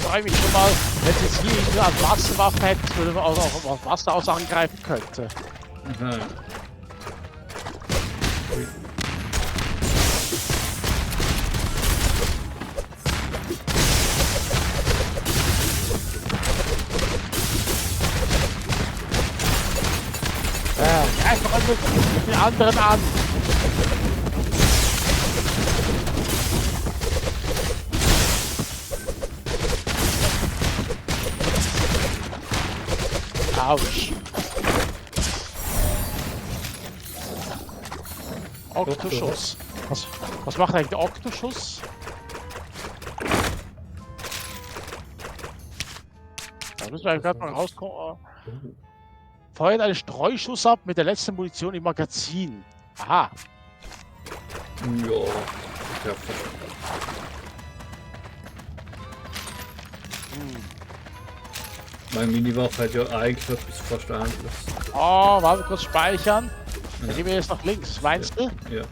freue mich schon mal, wenn sie jetzt hier irgendwie als Wasserwaffe hätten oder auch auf Wasser aus angreifen könnte. Aha. Ui. Greif doch einfach den anderen an. Autsch. Oktoschuss. Was macht eigentlich der Oktoschuss? Da müssen wir gerade mal rauskommen. Feuert einen Streuschuss ab mit der letzten Munition im Magazin. Aha. Ja. Meine Mini-Waffe hat ja eigentlich etwas Verständliches. Oh, warte kurz speichern. Dann gehen wir jetzt nach links, meinst du? Ja.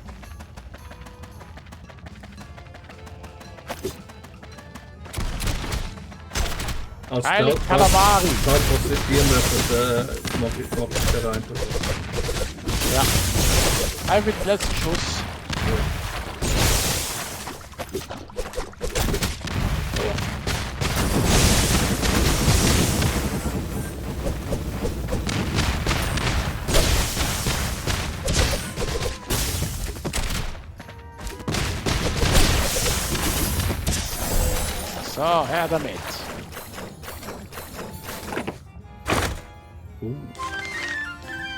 Als Heilig Kalamari. Das, was ich dir möchte, mach ich da rein. Ja. Einfach den letzten Schuss. So, her damit.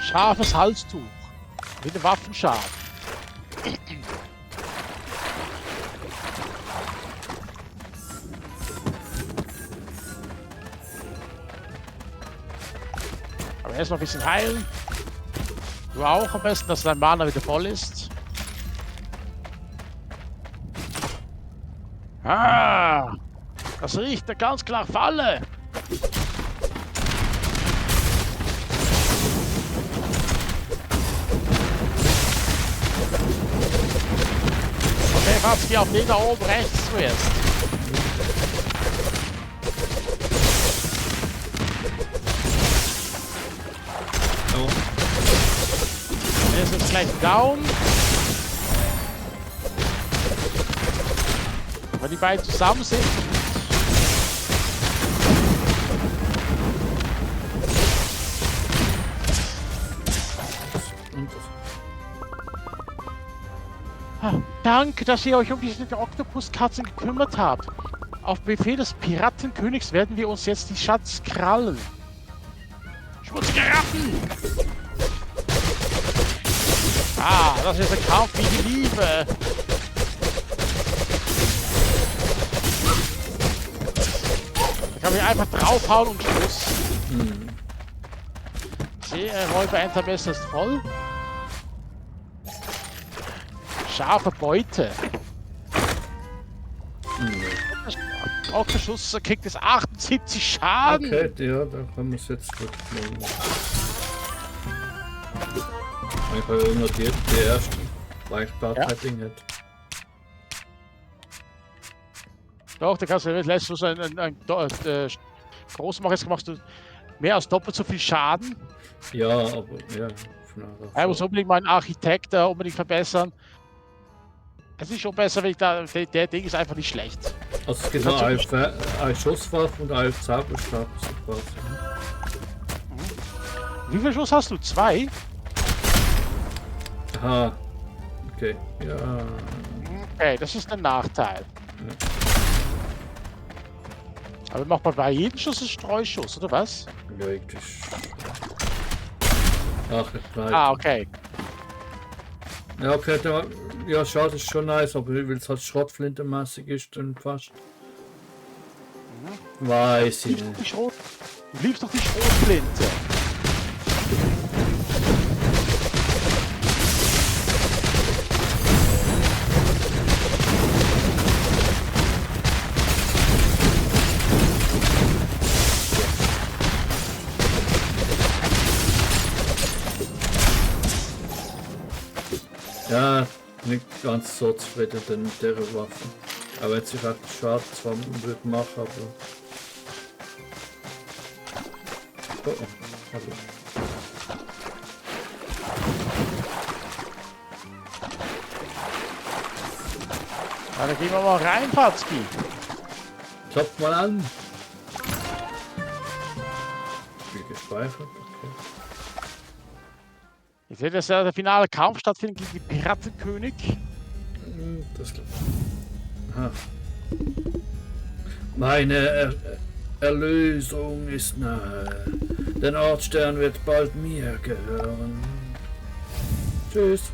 Scharfes Halstuch. Mit dem Waffenscharf. Aber erstmal ein bisschen heilen. Du auch am besten, dass dein Mana wieder voll ist. Ah! Das riecht ja ganz klar Falle. Okay, warte, geh auf den da oben rechts zuerst. Oh. Der ist jetzt gleich down. Wenn die beiden zusammen sind. Danke, dass ihr euch um diese Oktopuskatzen gekümmert habt. Auf Befehl des Piratenkönigs werden wir uns jetzt die Schatz krallen. Schmutzige Ratten! Ah, das ist ein Kampf wie die Liebe. Da kann ich einfach draufhauen und Schluss. Räuber-Entermesser ist voll. Scharfe Beute. Oktoschuss kriegt es 78 Schaden. Okay, ja, da können wir es jetzt gut machen. Ich habe nur die erste, weil ich Bad-Setting hätte. Doch, da kannst du letztens Großmachers gemacht, du mehr als doppelt so viel Schaden. Ja, aber ja. Er muss unbedingt meinen Architekt unbedingt verbessern. Es ist schon besser, wenn ich da. Der Ding ist einfach nicht schlecht. Also es gibt noch eine Schusswaffe und eine Zauberstab. Wie viel Schuss hast du? 2? Aha. Okay. Ja. Okay, das ist ein Nachteil. Ja. Aber macht man bei jedem Schuss einen Streuschuss, oder was? Ja, eigentlich. Ach, nein. Ah, okay. Ja, okay, da, ja, schade, ist schon nice, aber weil es halt Schrottflintenmäßig ist, dann fast. Weiß ich nicht. Du liebst doch die Schrotflinte. Ja, nicht ganz so zufrieden mit der Waffe. Aber wenn sich halt schade zwar würde machen, aber Oh, oh. Also. Ja, dann gehen wir mal rein, Fatzki. Klopft mal an. Wie gespeichert. Okay. Ich sehe, dass ja der finale Kampf stattfindet gegen den Piratenkönig. Das Aha. Meine Erlösung ist nahe. Der Nordstern wird bald mir gehören. Tschüss.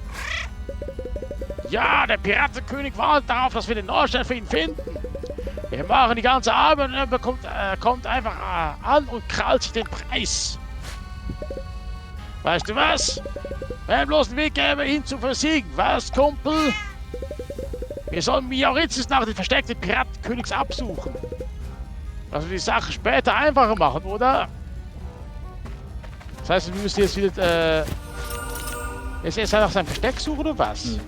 Ja, der Piratenkönig wartet darauf, dass wir den Nordstern für ihn finden. Wir machen die ganze Arbeit und er kommt einfach an und krallt sich den Preis. Weißt du was? Wenn bloß ein Weg gäbe, ihn zu versiegen. Was, Kumpel? Wir sollen Miauritis nach dem Versteck des Piratenkönigs absuchen. Also die Sache später einfacher machen, oder? Das heißt, wir müssen jetzt wieder, jetzt erst nach seinem Versteck suchen, oder was?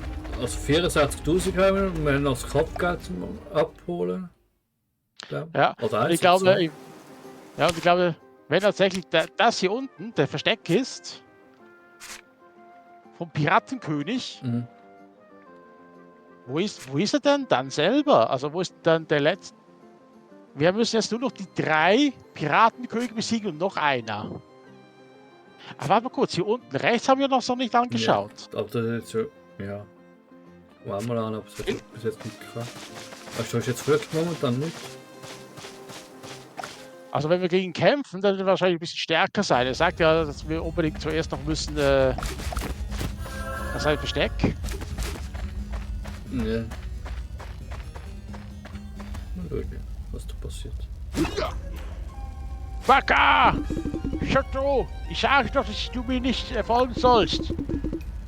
Also 64.000 haben wir und wir haben noch das Kopfgeld zum Abholen. Ja, Oder und ich glaube, wenn tatsächlich das hier unten der Versteck ist vom Piratenkönig, wo ist er denn dann selber? Also wo ist dann der letzte? Wir müssen jetzt nur noch die 3 Piratenkönige besiegen und noch einer. Aber warte mal kurz, hier unten rechts haben wir noch nicht angeschaut. Ja, aber das ist jetzt so, ja. Warten wir mal an, ob es bis jetzt nicht gefällt. Hast du jetzt wirklich momentan nicht? Also wenn wir gegen ihn kämpfen, dann wird er wahrscheinlich ein bisschen stärker sein. Er sagt ja, dass wir unbedingt zuerst noch müssen, das sein Versteck. Ja. Mal schauen, was da passiert. Baka! Schotto! Ich sage doch, dass du mir nicht folgen sollst.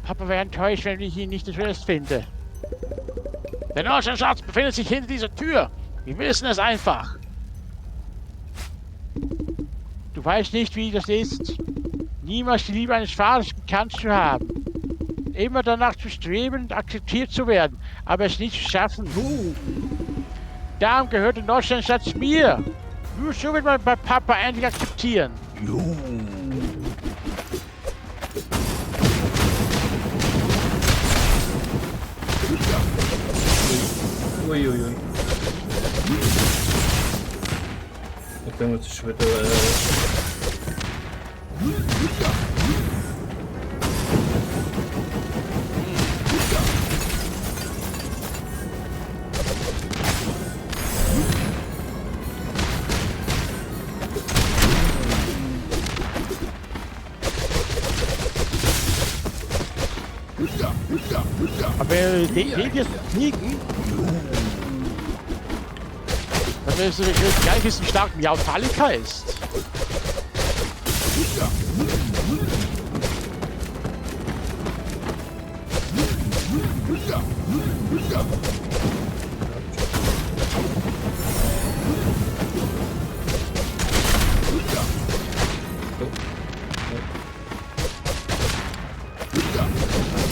Papa wäre enttäuscht, wenn ich ihn nicht zuerst finde. Der Nordsternschatz befindet sich hinter dieser Tür. Wir wissen es einfach. Du weißt nicht, wie das ist, niemals die Liebe eines Vaters gekannt zu haben. Immer danach zu streben und akzeptiert zu werden, aber es nicht zu schaffen. Darum gehört der Nordsternschatz mir. Nur so wird man bei Papa endlich akzeptieren. Uiuiui. Okay, muss ich wieder. Aber wenn wir den jetzt fliegen, dann wirst du gleich wissen, wie stark Miautalika ist.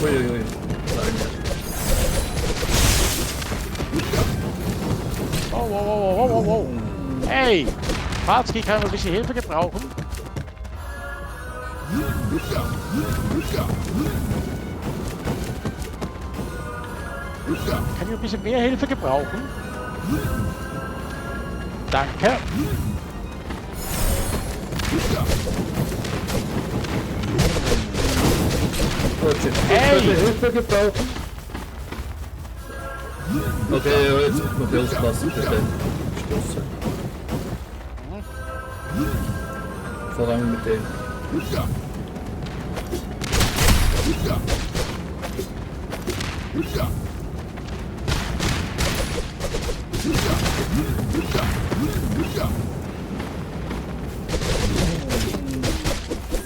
Uiuiui. Wow. Hey! Farzki kann ein bisschen Hilfe gebrauchen. Kann ich ein bisschen mehr Hilfe gebrauchen? Danke. Hey! Hilfe gebrauchen. Okay, jetzt muss ich aufpassen, bitte. Stoße. Vor allem mit dem.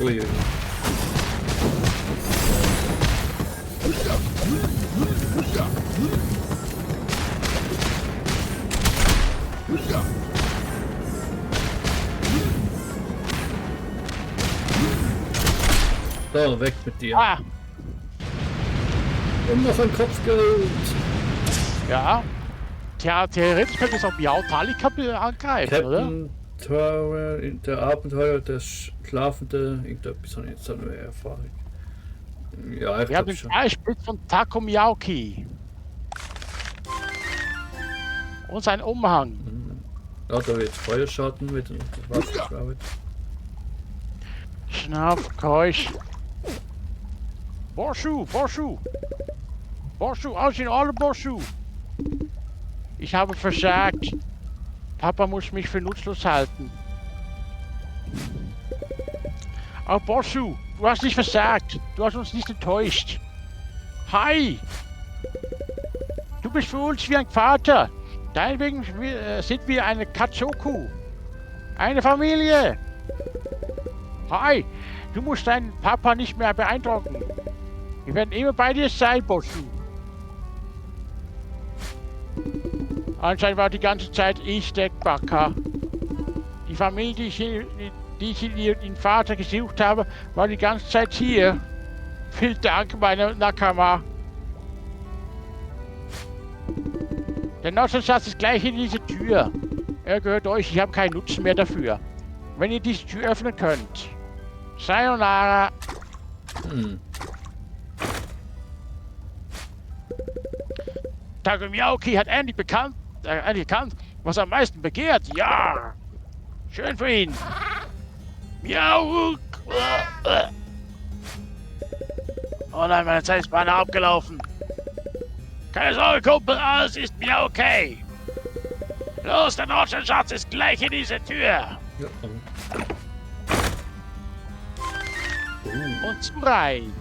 Uiuiui. So, weg mit dir. Ah, Und noch ein Kopfgeld. ja. Tja, theoretisch könnte es auch Miautalika angreifen, oder? Captain der Abenteuer der Schlafende, irgendetwas habe ich jetzt eine Erfahrung. Ja, ich Wir haben glaube den schon. Dreispitz von Taco Miyauki. Und seinen Umhang. Ja, da wird Feuerschaden wieder und das Wasser. Schnauf, keusch. Borschu, Borschu. Borschu, aus in alle Borschu. Ich habe versagt. Papa muss mich für nutzlos halten. Oh, Borschu, du hast nicht versagt. Du hast uns nicht enttäuscht. Hi! Du bist für uns wie ein Vater. Deinetwegen sind wir eine Katsoku. Eine Familie. Hi! Du musst deinen Papa nicht mehr beeindrucken. Wir werden immer bei dir sein, Borschu. Anscheinend war die ganze Zeit ich der Baka. Die Familie, die ich in ihren Vater gesucht habe, war die ganze Zeit hier. Vielen Dank, meine Nakama. Der Notzenschatz ist gleich in diese Tür. Er gehört euch, ich habe keinen Nutzen mehr dafür. Wenn ihr diese Tür öffnen könnt. Sayonara. Taco Miyauki hat endlich erkannt, was er am meisten begehrt. Ja! Schön für ihn. Miau! Oh nein, meine Zeit ist beinahe abgelaufen. Keine Sorge, Kumpel, alles ist mir okay. Los, der Nordsternschatz ist gleich in dieser Tür. Ja. Und zu rein.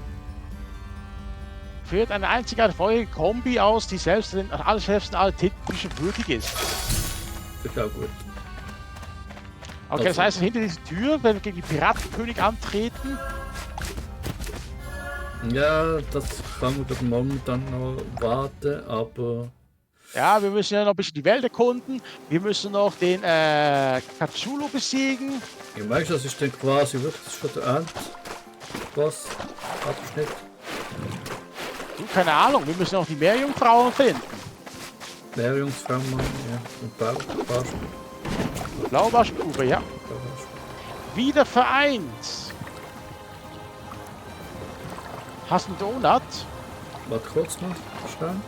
Führt eine einzigartige Kombi aus, die selbst den alle Titelbüchern würdig ist. Das ist auch gut. Okay, das heißt, hinter dieser Tür, wenn wir gegen die Piratenkönig antreten. Ja, das kann man doch momentan noch warten, aber... Ja, wir müssen ja noch ein bisschen die Welt erkunden. Wir müssen noch den Katsulu besiegen. Ich meine, das ist dann quasi wirklich schon der Endboss. Abschnitt. Du, keine Ahnung, wir müssen auch die Meerjungfrauen finden. Meerjungsfrau, ja. Und Blaubarsch. Blaubarschgrube, ja. Wieder vereint. Hast du einen Donut? Warte kurz noch, schauen.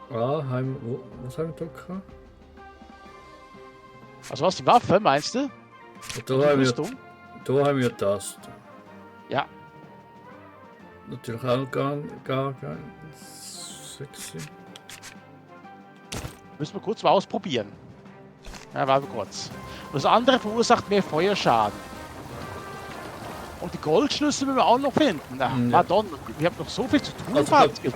Ah, was haben wir da gehabt? Also was, die Waffe, meinst du? Da haben Rüstung? wir das. Ja. Natürlich auch gar sexy. Müssen wir kurz mal ausprobieren. Ja, warte kurz. Und das andere verursacht mehr Feuerschaden. Und die Goldschlüssel müssen wir auch noch finden. Ach, Ja. Madonna, wir haben noch so viel zu tun. Also, Fatski.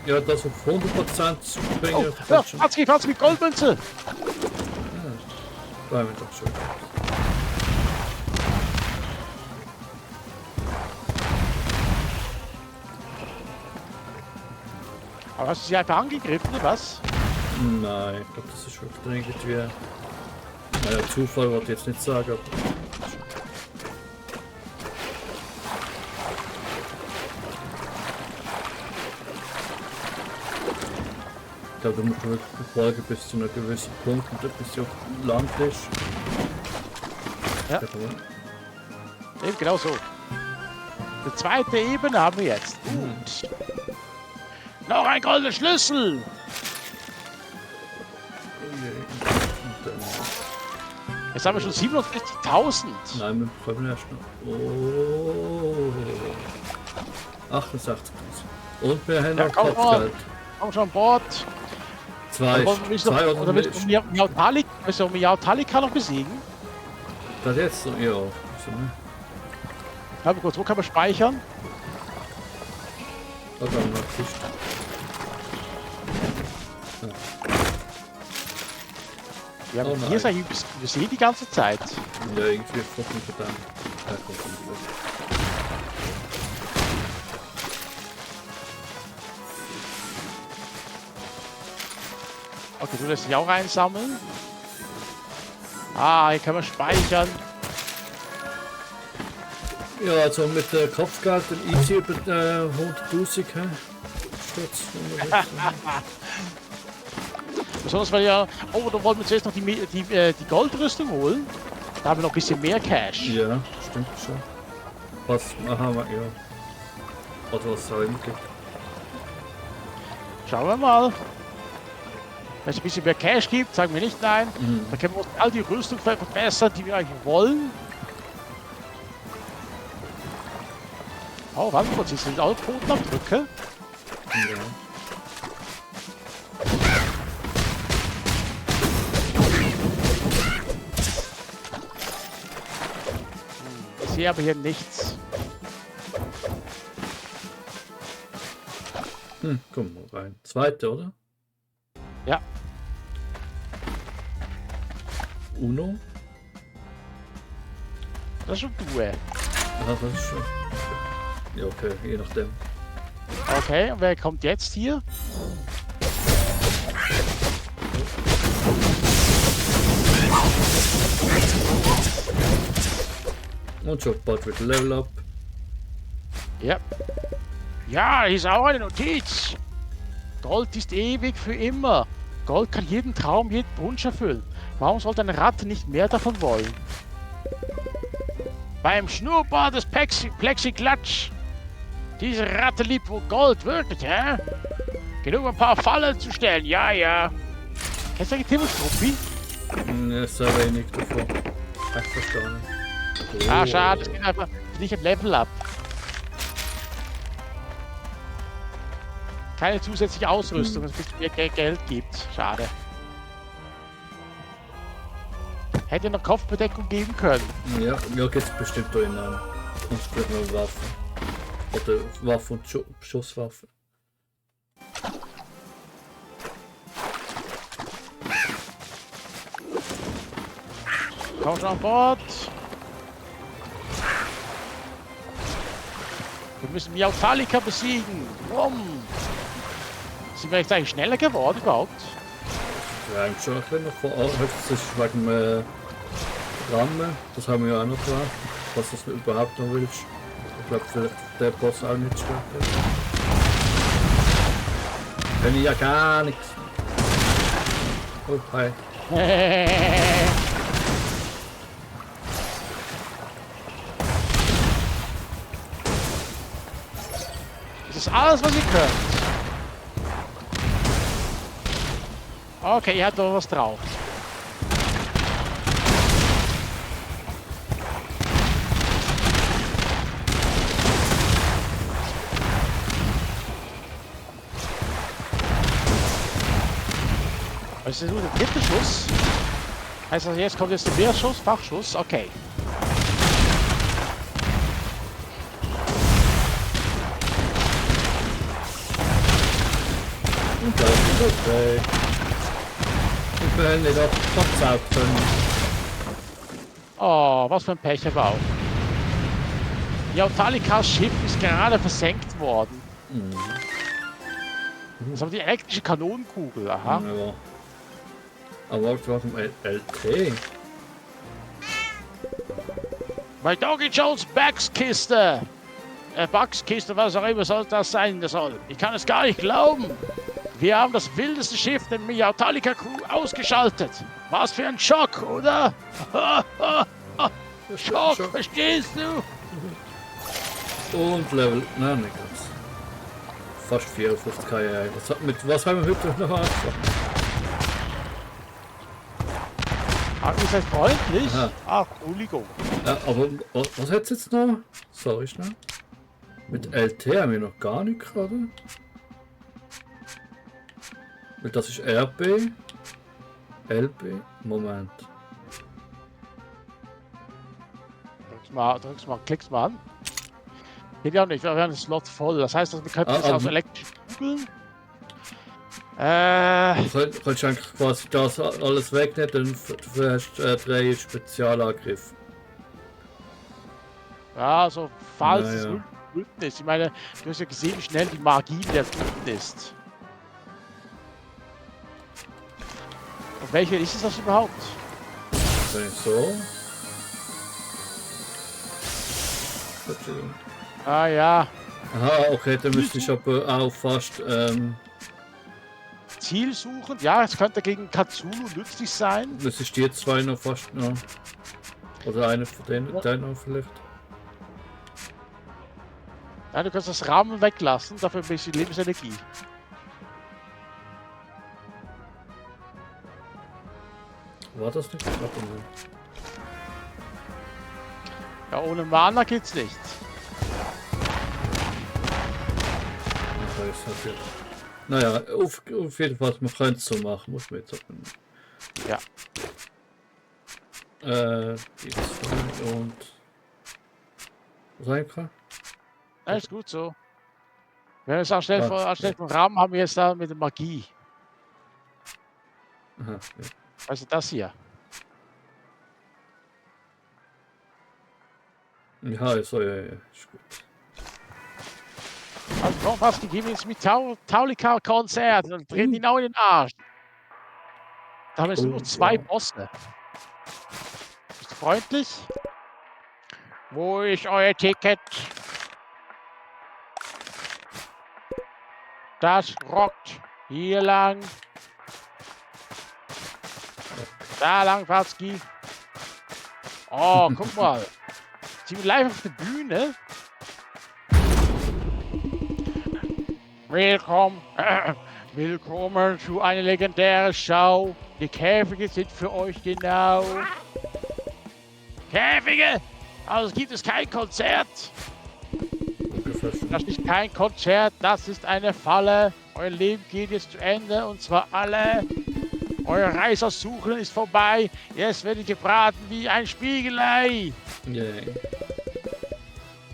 Ja, das auf 100% zu bringen. Oh, ja, Fatski, Goldmünze. Da haben wir doch schon. Aber hast du sie einfach angegriffen, oder was? Nein, ich glaube, das ist wirklich irgendwie... Naja, Zufall wollte ich jetzt nicht sagen, aber... Ich glaube, da muss man wirklich verfolgen bis zu einem gewissen Punkt und bis sie auf Land ist. Ja. Eben genau so. Die zweite Ebene haben wir jetzt. Gut. Noch ein goldener Schlüssel. Jetzt haben wir schon 47.000. Nein, wir bekommen erst noch. Oh. 68.000. Und wir haben Ja, noch komm, Kopfgeld. Komm schon an Bord. Zwei Oder willst du Miao Talika noch besiegen? Das jetzt so, ja. So, ne? Aber kurz, wo kann man speichern? Da haben wir Kiste. Wir haben Oh hier nein. sein wir sehen die ganze Zeit. Ja, irgendwie fucking verdammt. Ja, kommt nicht. Okay, du lässt dich auch einsammeln. Ah, hier kann man speichern. Ja, also mit der Kopfgeld und easy über 100.000 Stutz. Besonders weil ja... Oh, da wollen wir zuerst noch die Goldrüstung holen. Da haben wir noch ein bisschen mehr Cash. Ja, stimmt schon. Was? Aha, ja. Oder was es auch immer gibt. Schauen wir mal. Wenn es ein bisschen mehr Cash gibt, sagen wir nicht nein. Dann können wir uns all die Rüstung verbessern, die wir eigentlich wollen. Oh, warte kurz, hier sind alle Totenabdrücke. Ja. Ich sehe aber hier nichts. Komm mal rein. Zweite, oder? Ja. Uno? Das ist schon du. Aha, das ist schon. Ja, okay, je nachdem. Okay, und wer kommt jetzt hier? Und schon bald wird Level Up. Ja. Ja, hier ist auch eine Notiz. Gold ist ewig für immer. Gold kann jeden Traum, jeden Wunsch erfüllen. Warum sollte eine Ratte nicht mehr davon wollen? Beim Schnurrbart des Plexiglatsch. Diese Ratte liebt wohl Gold, wirklich, hä? Genug ein paar Fallen zu stellen, ja, ja. Kennst du eigentlich Tim und Struppi? Ne, sehr wenig davon. Echt verstanden. Oh. Ah, schade, es geht einfach nicht im Level ab. Keine zusätzliche Ausrüstung, dass es ein bisschen mehr Geld gibt. Schade. Hätte noch Kopfbedeckung geben können. Ja, mir geht's bestimmt da in einem. Und vielleicht noch Waffen. Oder Waffen und Schusswaffen. Komm schon an Bord. Wir müssen Miautalika besiegen. Warum? Sind wir jetzt eigentlich schneller geworden überhaupt? Ja, eigentlich schon ein bisschen noch vor Ort. Das ist wegen Rahmen. Das haben wir ja auch noch dran. Was das überhaupt noch willst. Ich glaube, vielleicht der Boss auch nicht stärker. Kann ich ja gar nichts. Oh, hi. Das ist alles, was ihr könnt. Okay, ihr habt doch was drauf. Was ist nur der dritte Schuss? Heißt das, jetzt kommt jetzt der Wehrschuss, Fachschuss? Okay. Und das ist okay. Ich will nicht auf Kopf können. Oh, was für ein Pech aber auch. Yautalikas Schiff ist gerade versenkt worden. Das haben die elektrische Kanonenkugel, aha. Ja. Aber warum LT? Bei Doggy Jones Backskiste. Backskiste, was auch immer soll das sein soll. Ich kann es gar nicht glauben. Wir haben das wildeste Schiff, den Miautalika Crew, ausgeschaltet. Was für ein Schock, oder? Schock, verstehst du? Und Level. Nein, nicht ganz. Fast 54 km. Was haben wir heute noch angefangen? Ach, ihr seid freundlich? Aha. Ach, Entschuldigung. Ja, aber was hat's jetzt noch? Sorry, schnell. Mit LT haben wir noch gar nicht gerade. Weil das ist RB. LB. Moment. Drück's mal, klick's mal an. Geht ja nicht, wir haben den Slot voll. Das heißt, wir könnten das aus elektrischen Kugeln. Kannst du eigentlich quasi das alles wegnehmen, dann hast du 3 Spezialangriff. Ja, also falls Ja, es ja. wütend ist. Ich meine, du hast ja gesehen, wie schnell die Magie der wütend ist. Und welche ist es das überhaupt? Wenn ich so. Entschuldigung. Ah ja, Aha, okay, dann müsste ich aber auch fast Ziel suchen. Ja, es könnte gegen Cthulhu nützlich sein. Das ist die zwei noch fast noch. Oder eine von denen, Ja. deiner vielleicht. Ja, du kannst das Rahmen weglassen, dafür ein bisschen Lebensenergie. War das nicht? Warte mal. Ja, ohne Mana geht's nicht. Okay, ist halt jetzt. Naja, auf jeden Fall, man könnte es so machen, muss man jetzt sagen. Ja. Die zwei und. Reinka? Ja, ist gut so. Wenn wir es anstelle Ah, vom Rahmen haben wir jetzt da mit der Magie. Aha, ja. Also das hier. Ja, also, ja, ist gut. Also komm, was, die geben jetzt mit Taulika-Konzert und drehen ihn auch in den Arsch. Da haben wir jetzt nur noch zwei wow. Bosse. Bist du freundlich? Wo ist euer Ticket? Das rockt. Hier lang. Da lang, Watzki. Oh, guck mal. Sind wir live auf der Bühne? Willkommen. Willkommen zu einer legendären Show. Die Käfige sind für euch genau. Käfige? Also gibt es kein Konzert. Ungefähr schon. Das ist kein Konzert, das ist eine Falle. Euer Leben geht jetzt zu Ende und zwar alle. Euer Reise aus Suchen ist vorbei. Jetzt werdet ihr gebraten wie ein Spiegelei. Yay.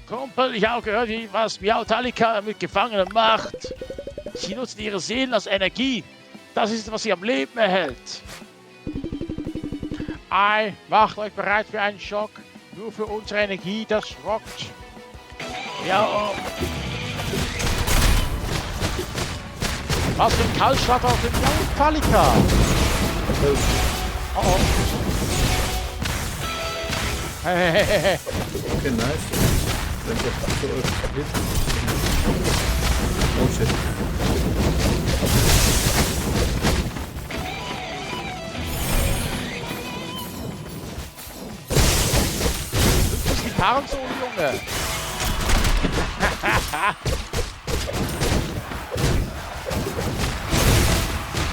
Kumpel, ich habe gehört, was Miautalika mit Gefangenen macht. Sie nutzen ihre Seelen als Energie. Das ist, was sie am Leben erhält. Ei, macht euch bereit für einen Schock. Nur für unsere Energie, das rockt. Ja. Was für ein Kaltstart auf dem Miautalika. Oh oh. Okay, nice. Wenn das so ist. Oh shit. Das ist Gitarrensolo, Junge.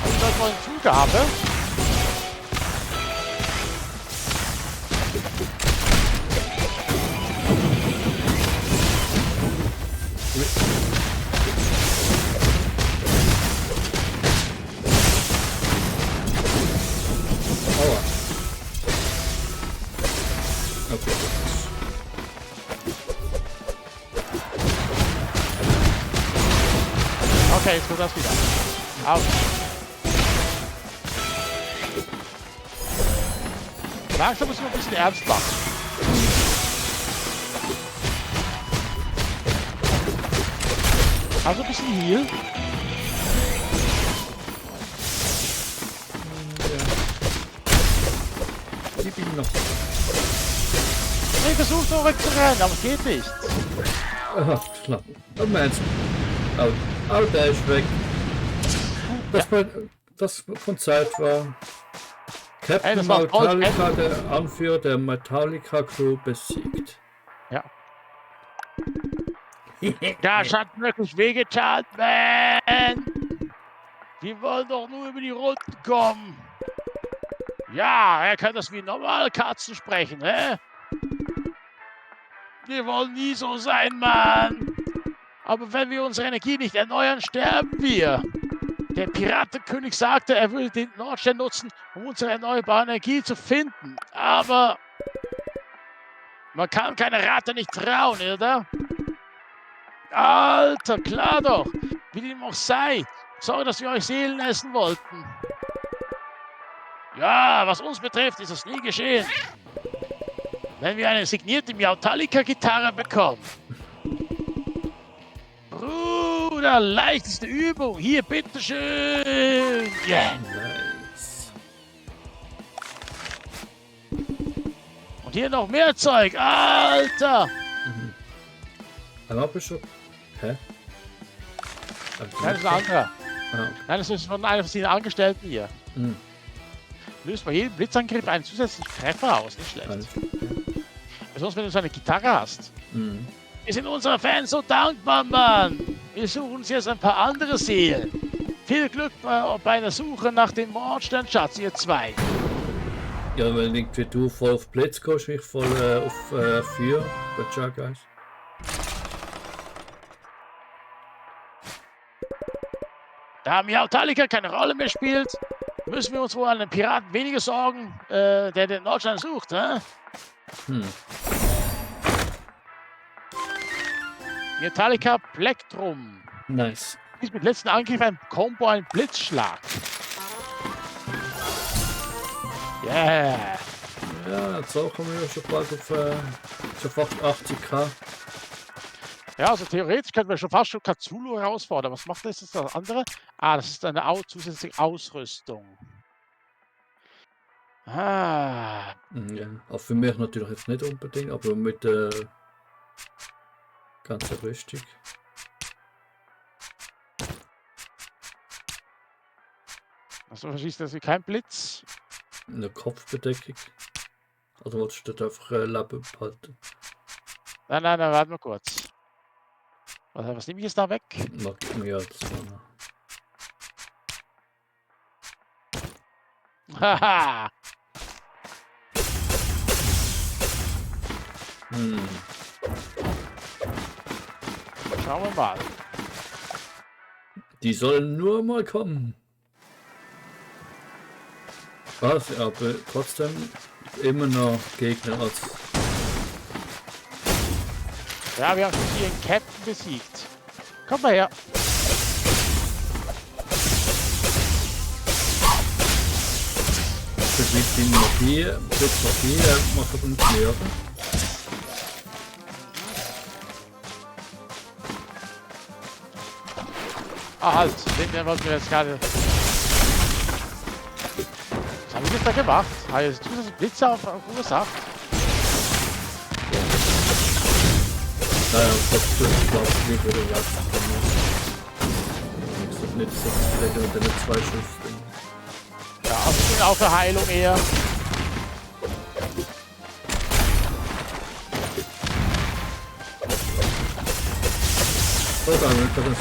Hast du das mal eine Zugabe? Aua. Okay. Okay, jetzt kommt das wieder. Auf. Langsam müssen wir ein bisschen ernst machen. Also ein bisschen Heal. Gib ihm noch. Ich versuche noch wegzurennen, aber es geht nicht. Aha, klar. Und meins. Aber der ist weg. Das Konzert war Captain das war Metallica, der Anführer der Metallica Crew, besiegt. Ja. Das hat wirklich wehgetan, man. Wir wollen doch nur über die Runden kommen. Ja, er kann das wie normale Katzen sprechen, hä? Wir wollen nie so sein, Mann. Aber wenn wir unsere Energie nicht erneuern, sterben wir. Der Piratenkönig sagte, er würde den Nordstern nutzen, um unsere erneuerbare Energie zu finden. Aber man kann keine Ratte nicht trauen, oder? Alter, klar doch. Wie dem auch sei. Sorry, dass wir euch Seelen essen wollten. Ja, was uns betrifft, ist es nie geschehen. Wenn wir eine signierte Miautalika-Gitarre bekommen. Bruder, leichteste Übung. Hier, bitteschön. Yeah. Nice. Und hier noch mehr Zeug. Alter. Einmal bist du. Hä? Das ist ein anderer. Ah, okay. Nein, das ist von einer von den Angestellten hier. Hm. Löst bei jedem Blitzangriff einen zusätzlichen Treffer aus. Nicht schlecht. Alles okay. Besonders wenn du so eine Gitarre hast. Hm. Wir sind unseren Fans so dankbar, Mann. Wir suchen uns jetzt ein paar andere Seelen. Viel Glück bei der Suche nach dem Mordsternschatz, ihr zwei. Ja, wenn irgendwie du voll auf Blitz gehst, ich voll auf 4 bei Chuck Guys. Da Metallica keine Rolle mehr spielt, müssen wir uns wohl an den Piraten weniger sorgen, der den Nordstern sucht, hä? Hm. Metallica Plektrum. Nice. Ist mit letzten Angriff ein Combo, ein Blitzschlag. Yeah. Ja, jetzt auch kommen wir schon bald auf schon fast 80k. Ja, also theoretisch könnten wir schon fast schon Cthulhu herausfordern. Was macht das? Ist das andere? Ah, das ist eine zusätzliche Ausrüstung. Ah. Ja, auch für mich natürlich jetzt nicht unbedingt, aber mit ganzen Rüstung. Also verschießt das wie kein Blitz. Eine Kopfbedeckung. Also wolltest du dort einfach Leben behalten? Nein, warte mal kurz. Was nehme ich jetzt da weg? Mag ich mir jetzt mal. Haha! Hm. Schauen wir mal. Die sollen nur mal kommen. Was? Aber trotzdem immer noch Gegner als. Ja, wir haben schon hier einen Captain besiegt. Komm mal her. Das wird die Magie, macht er uns leer. Ah, halt. Den wollten wir jetzt gerade. Was haben wir jetzt da gemacht? Habe ich jetzt zusätzlich Blitze verursacht? Naja, das glaube ich nicht, oder was? Nicht so vielleicht mit den 2 Schuss. Ja, also ich bin auch für Heilung eher. So, dann kann das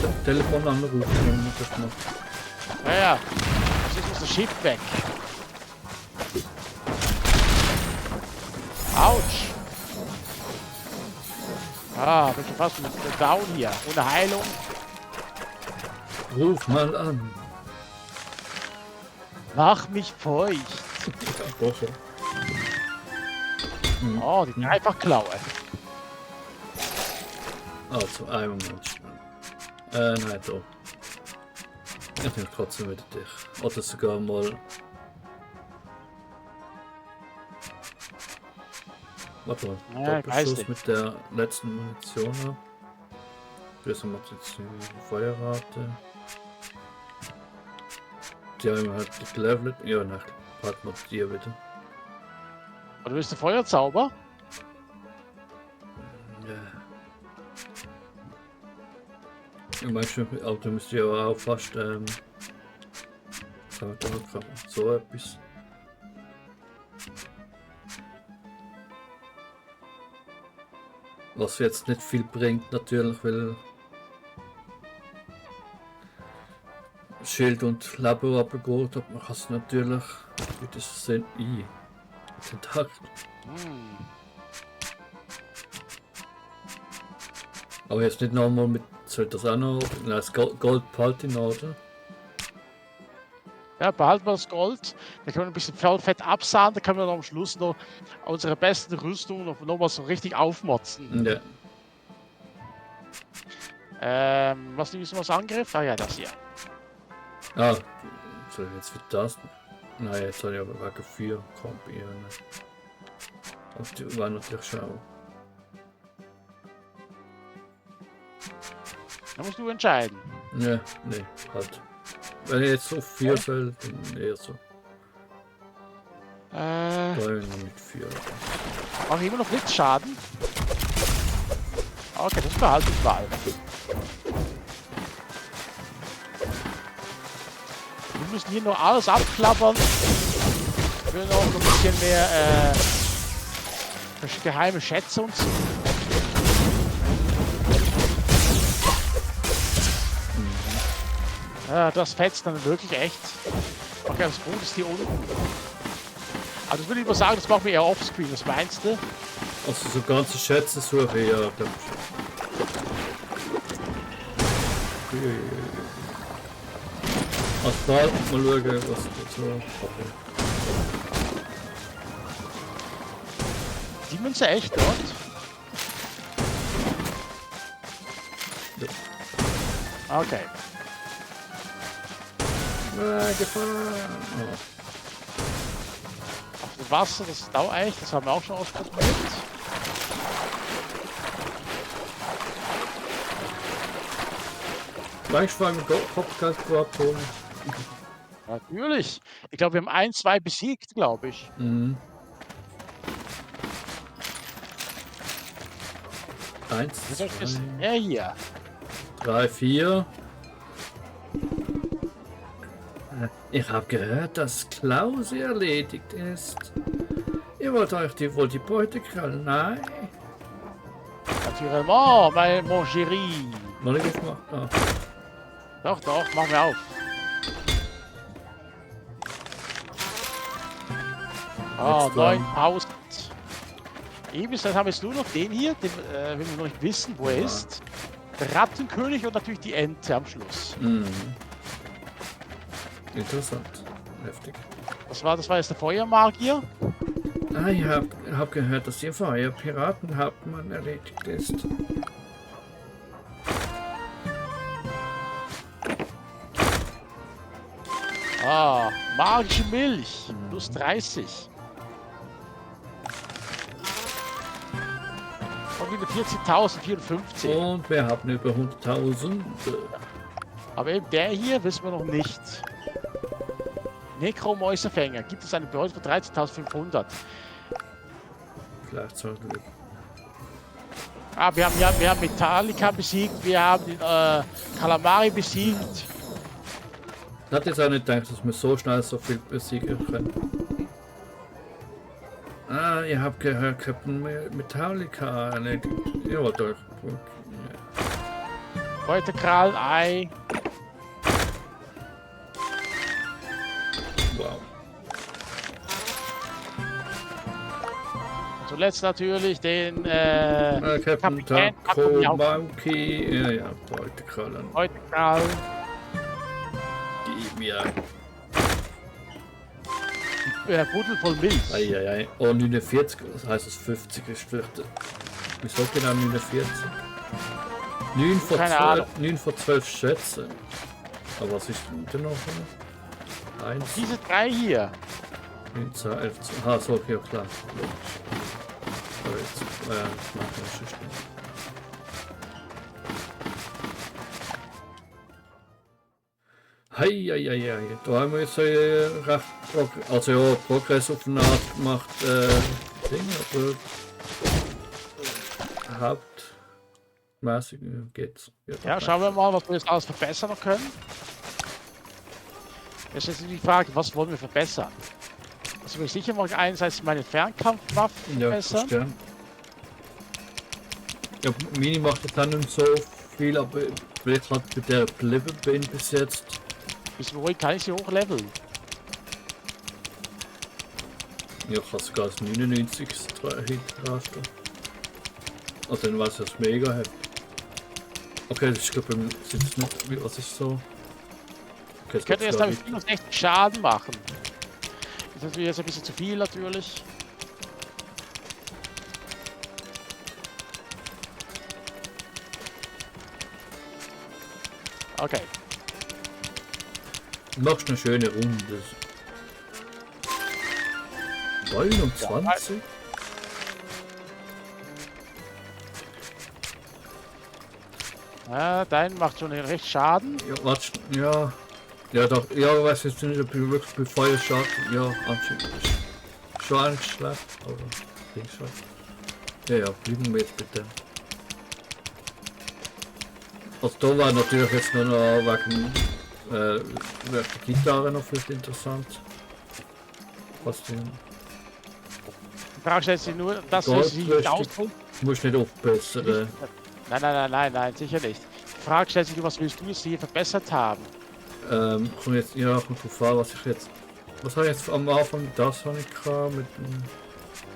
ein Telefon anrufen, wenn man das macht. Ja. Jetzt ist unser Schiff weg. Autsch. Ah, bin schon fast mit down hier. Ohne Heilung. Ruf mal an. Mach mich feucht. Doch so. Oh, die Dreifachklaue. Also, einen Moment schnell. Nein, da. Ich nehme trotzdem wieder dich. Oder sogar mal. Warte mal. Ja, Doppelschuss mit der letzten Munition. Größer macht jetzt die Feuerrate. Die haben halt gelevelt. Ja, nach hat man die wieder. Oder willst du Feuerzauber? Ja. Ich meine schon, Auto müsste ja auch fast so etwas. Was jetzt nicht viel bringt natürlich, weil Schild und Leben abgeholt, aber man kann es natürlich mit das Sinn den Tag. Hm. Aber jetzt nicht nochmal mit, soll das auch noch, das Gold behalten, oder? Ja, behalten wir das Gold. Da können wir ein bisschen Fett absahnen. Da können wir dann am Schluss noch unsere besten Rüstungen noch mal so richtig aufmotzen. Ja. Was ist das Angriff? Ah ja, das hier. Ah, soll ich jetzt für das? Nein, jetzt habe ich aber wegen 4 kombinieren. Aber die war natürlich schon. Da musst du entscheiden. Ja, nee, halt. Wenn ich jetzt so 4 soll, dann eher so. Da habe ich noch mit 4. Mach ich immer noch Blitzschaden? Okay, das behalte ich mal. wir müssen hier nur alles abklappern. Wir noch ein bisschen mehr geheime Schätze und so. Ja, das fetzt dann wirklich echt. Okay, das Boot ist hier unten. Also das würde ich mal sagen, das machen wir eher offscreen, was meinst du? Also so ganze Schätze suche ich, ja, glaub ich. Also da mal schauen, was dazu. Okay. Die Münze echt dort? Ja. Okay. Gefahren! Oh. Auf dem Wasser, das ist Dauereich, das haben wir auch schon ausprobiert. Langschwang Kopfgasquator. Natürlich. Ich glaube, wir haben 1, 2 besiegt, glaube ich. Mhm. 1, Das ist er hier. 3, 4. Ich habe gehört, dass Klaus erledigt ist. Ihr wollt euch wohl die Beute krallen? Nein. Naturellement, mon chéri. Mal ich gemacht. Ah. Doch, doch, machen wir auf. Ah, Jetzt dran. 9000. Eben, dann haben wir jetzt nur noch den hier, den wenn wir noch nicht wissen, wo er Ja. ist. Der Rattenkönig und natürlich die Ente am Schluss. Mhm. Interessant. Heftig. Das war jetzt der Feuermagier. Ah, ich hab gehört, dass ihr Feuerpiratenhauptmann erledigt ist. Ah, magische Milch. Plus 30. Und wieder 14.054. Und wir haben über 100.000. Aber eben der hier wissen wir noch nicht. Nekromäusefänger. Gibt es eine Beute von 13.500? Vielleicht so Glück. Ah, wir haben Metallica besiegt, wir haben den Kalamari besiegt. Ich hatte jetzt auch nicht gedacht, dass wir so schnell so viel besiegen können. Ah, ihr habt gehört, Captain Metallica erledigt. Ja, doch. Beutekrallen, Ei. Wow. Und zuletzt natürlich den Captain Kapitän Taco Taco Monkey. Ja, Beutekrallen. Beutekrallen. Die mir. Buddel voll Milch. Eieiei. Oh, 49, das heißt es 50 ist vielleicht. Wieso genau 49? 9 von Keine 12, Ahnung. 9 von 12 Schätze. Aber was ist denn noch? 1, Diese drei hier. 9, 10, 11, 12. Ah, so, okay, klar. Logisch. Aber jetzt, ich mach das schon schnell. Heieiei, da haben wir jetzt recht also ja, Progress auf eine Art gemacht, Ding, aber hauptmäßig geht's. Ja, schauen wir mal, was wir jetzt alles verbessern können. Jetzt ist die Frage, was wollen wir verbessern? Also will ich sicher mal einerseits meine Fernkampfwaffen Ja, verbessern. verstehen. Ja, Mini macht jetzt auch nicht so viel, aber vielleicht hat mit der geblieben bin bis jetzt. Bis wohin kann ich sie hochleveln? Ja, ich habe sogar das 99 hinten stehen. Also dann weiß ich, das mega hat. Okay, das ist glaube ich jetzt nicht, was ist so? Okay, Ich könnte jetzt damit 65 Schaden machen. Das ist natürlich jetzt ein bisschen zu viel natürlich. Okay. Machst eine schöne Runde. 29? Ja, dein macht schon recht Schaden. Ja, warte, ja. Ja, doch, ja, weiß jetzt nicht, ob ich wirklich bei Feuer schadet. Ja, anscheinend ist schon eigentlich schlecht, aber Ding schon. Ja, ja, bleiben wir jetzt bitte. Also da war natürlich jetzt nur noch wegen wäre die Gitarre noch vielleicht interessant. Was denn? Die Frage stellt sich nur, dass wir sie Goldrüstung. ausdrücken. Du musst nicht aufbessern. Nein, sicher nicht. Die Frage stellt sich nur, was willst du jetzt hier verbessert haben? Komm jetzt, ja, kommt drauf an, was ich jetzt. Was habe ich jetzt am Anfang? Das habe ich gehabt mit dem.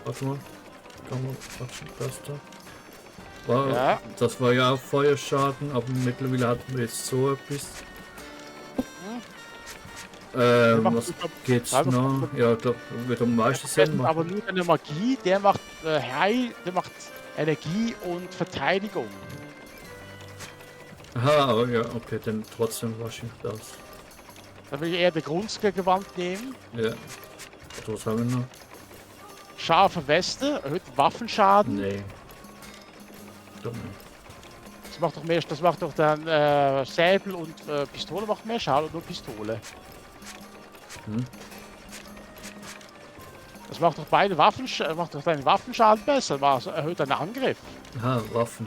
Warte mal. Kann man quatschen, das da. Ja. Das war ja auch Feuerschaden, aber mittlerweile hatten wir jetzt so etwas. Was geht's noch? Ja, ich glaube, wird am meisten Sinn machen. Aber nur eine Magie, der macht der macht Energie und Verteidigung. Aha, aber ja, okay, dann trotzdem wahrscheinlich das. Da will ich eher den Grundgewand nehmen. Ja. Was haben wir noch? Scharfe Weste, erhöht Waffenschaden. Nee. Doch nicht. Das macht doch mehr, das macht doch dann Säbel und Pistole macht mehr Schaden und nur Pistole. Hm? Das macht doch beide macht doch deinen Waffenschaden besser, also erhöht deinen Angriff. Aha, Waffen.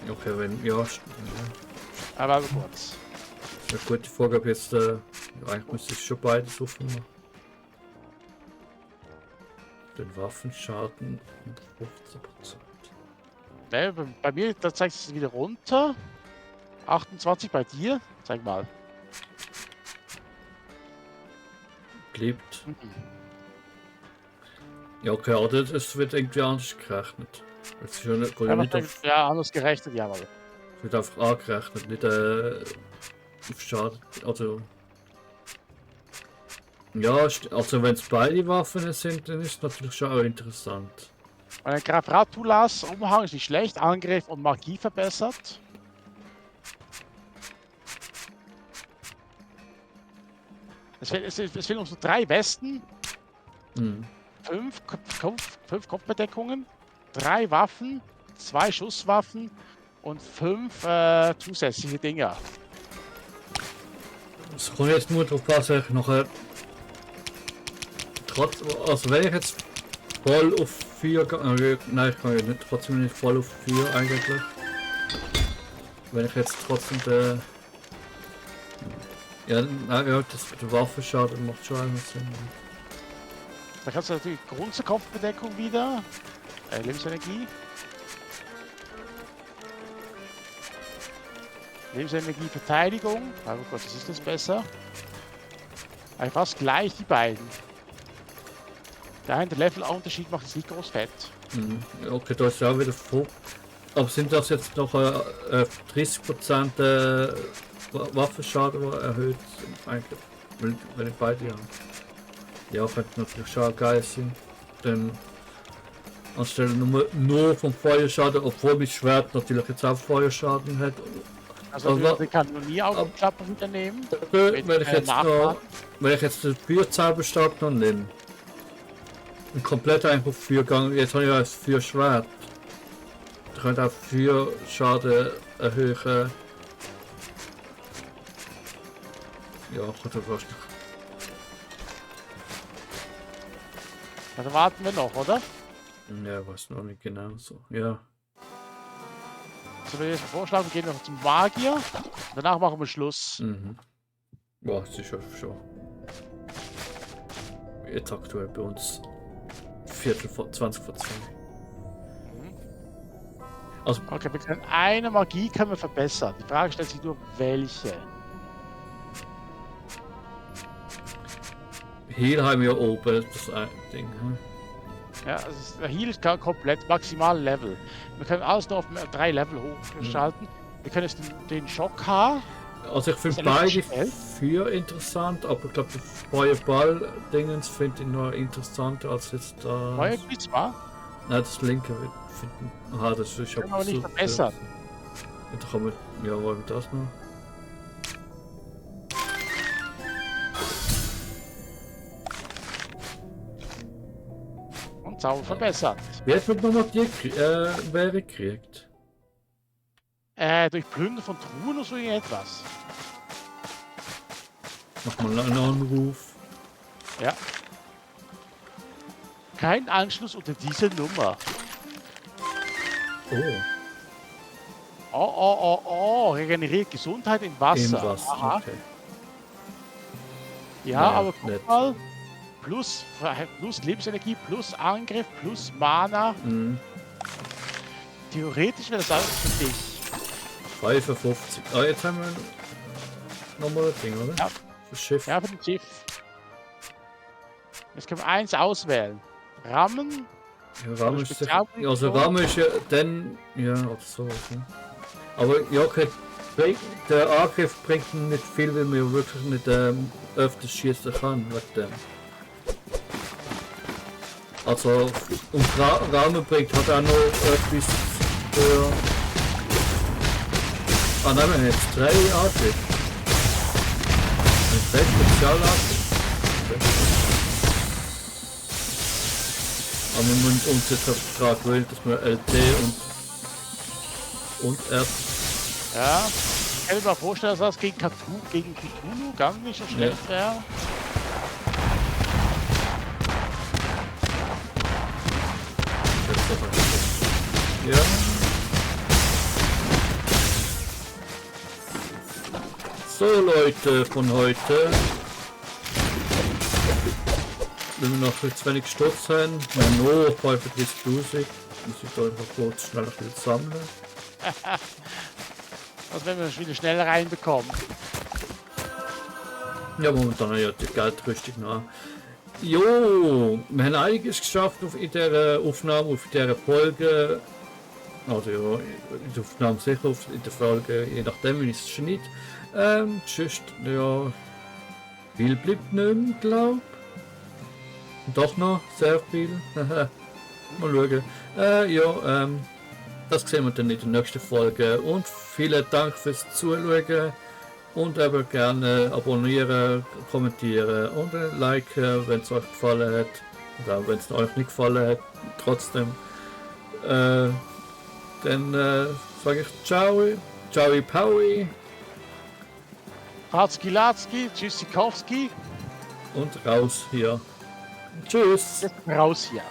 Okay, wenn. Ja, ja. Aber kurz. Ja, gut, die Vorgabe jetzt. Ja, eigentlich müsste ich schon beides aufmachen. Den Waffenschaden um 15%. Ne, bei mir, da zeigt es wieder runter. 28 bei dir. Zeig mal. Bleibt. Ja, okay, aber das wird irgendwie anders gerechnet. Es ist ja nicht, geht ja nicht auf, Ja, anders gerechnet, ja, aber. es wird einfach angerechnet, nicht auf Schaden. Also. Ja, also wenn es beide Waffen sind, dann ist es natürlich schon auch interessant. Ein Grafratulas Umhang ist nicht schlecht, Angriff und Magie verbessert. Es fehlen uns nur 3 Westen, Hm. 5 Kopfbedeckungen, 3 Waffen, 2 Schusswaffen und 5 zusätzliche Dinger. Es kommt jetzt nur darauf an, dass ich nachher also wenn ich jetzt voll auf 4 nein, ich kann ja nicht, trotzdem nicht voll auf 4 eigentlich. Wenn ich jetzt trotzdem der ja, nein, ja, das mit der Waffenschaden macht schon einen Sinn. Da kannst du natürlich Kopfbedeckung wieder, Lebensenergie. Lebensenergie, Verteidigung. Aber Gott, das ist das besser. Eigentlich fast gleich die beiden. Der Level-Unterschied macht es nicht groß fett. Mhm. Okay, da ist ja auch wieder vor. Aber sind das jetzt noch 30% Waffenschaden erhöht? Eigentlich, wenn ich beide habe. Ja, könnte natürlich schon geil sein. Denn anstelle nur vom Feuerschaden, obwohl mein Schwert natürlich jetzt auch Feuerschaden hat. Also die Kanonie Augenklappe wieder nehmen. Wenn ich jetzt den Feuerzauberstab noch nehme. Ein komplett einfach auf 4 Gang. Jetzt habe ich ja das 4 Schwert. Ich könnte auch 4 Schaden erhöhen. Ja, könnte fast nicht. Also warten wir noch, oder? Ja, weiß noch nicht genau so. Ja. Also wir jetzt vorschlagen, wir gehen noch zum Magier. Danach machen wir Schluss. Mhm. Boah, das ist schon. Jetzt aktuell bei uns 20 vor 2. Also, Okay, wir können eine Magie können wir verbessern. Die Frage stellt sich nur, welche. hier haben wir oben das Ding. Hm? Ja, also der Heal ist komplett maximal Level. Wir können alles nur auf 3 Level hochschalten. Wir können jetzt den Schock H. Also ich finde Das beide Feld. für interessant, aber ich glaube das Feuerball-Dingens finde ich noch interessanter als jetzt das. Feuerblitz war. Nein, das linke wird finden. Aha, das ist Können wir aber nicht verbessern. Ja, da kann man. Ja, wollen wir das noch? Und Zauber verbessert. Wie hat man nochmal die wer gekriegt? Durch Plündern von Truhen oder so irgendetwas. Mach mal einen Anruf. Ja. Kein Anschluss unter dieser Nummer. Oh, Oh, regeneriert Gesundheit im Wasser. im Wasser. Aha. Okay. Ja, Naja, aber guck nett. mal. Plus Lebensenergie, plus Angriff, plus Mana. Mhm. Theoretisch wäre das alles für dich. 55. Ah, jetzt haben wir nochmal ein Ding, oder? Ja. Das Schiff. Ja, für den Schiff. Jetzt können wir eins auswählen. Rammen. Ja, Rahmen ist sicher. Spezialmunition. Also Rahmen ist ja dann. Ja, oder sowas. Ne? Aber ja, okay. Der Angriff bringt nicht viel, weil man ja wirklich nicht öfters schießen kann. Wegen dem. Also, und Rahmen bringt hat auch noch etwas für. Ah nein, wir haben jetzt 3 Angriff. Ein 3 Spezialangriff. Aber wir müssen uns jetzt auf den Vertrag wählen, dass wir LT und R. Ja. Ich kann mir mal vorstellen, dass das gegen Cthulhu gar nicht so schlecht wäre. Ja. So Leute von heute. Wenn wir noch zu wenig Sturz haben, nur 35.000, muss ich da einfach kurz schnell ein bisschen sammeln. Also wenn wir das wieder schnell reinbekommen. Ja, momentan ja die Geldrüstung noch. Jo, wir haben einiges geschafft in dieser Aufnahme, auf dieser Folge. Also ja, in der Aufnahme sicher, in der Folge, je nachdem wie ich es schneide. Tschüss, ja, viel bleibt nicht mehr, glaube ich. Doch noch sehr viel. Mal schauen. Das sehen wir dann in der nächsten Folge. Und vielen Dank fürs Zuschauen. Und eben gerne abonnieren, kommentieren und liken, wenn es euch gefallen hat. Oder wenn es euch nicht gefallen hat, trotzdem. Dann sage ich ciao, ciao Paui Hatski Latski, Tschüssikowski. und raus hier. Tschüss. Raus hier.